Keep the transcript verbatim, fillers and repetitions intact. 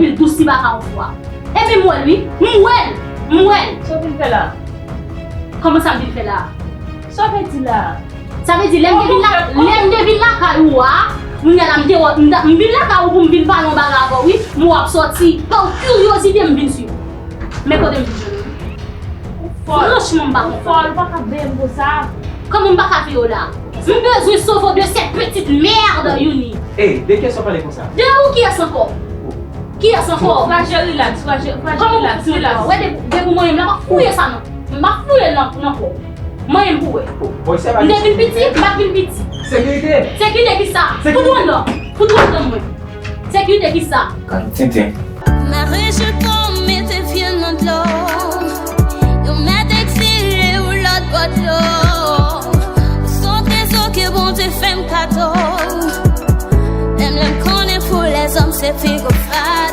L dous ti baka yon fwa. Epi m wè l wi. M wè l. M wè l. Sa w vin fè la? Kòman sa m vin fè la? Sa w vle di la? Sa vle di lè m te vin la, lè m te vin lakay ou a, kounye a la m te wè, m ta- m vin lakay ou pou m vin pale yon bagay avè w wi, m wè w ap sòti, pa kiryozite m vin swiv ou. Men kote m vin jwenn ou. Franchman, m pa konprann. Ou fòl, ou pa ka veye m konsa. Kòman m pa ka veye w la? M bezwen sove w de cette petite merde, Youni. Ey, de kiyès w ap pale konsa? De ou kiyès ankò? Kiyès ankò? Fraje, relax, Fraje, Fraje, relax, relax. Wè, de, de pou mwen, m la pa fouye sa non. M pa fouye l nan, nan kò. Manyen m pou wè. Bon, se pa M te vin piti, m pa t vin piti. Sekirite. Sekirite ki sa? Fout ou anndan. Fout ou anndan mwen. Sekirite ki sa? Gad tenten. Mare je kò m mete pye l nan dlo. Yo mèt egzile ou lòt bò dlo. Ou se yon trezo ke Bondye fè m kado. Menm lè m konnen pou lèzòm se pi gwo fatra.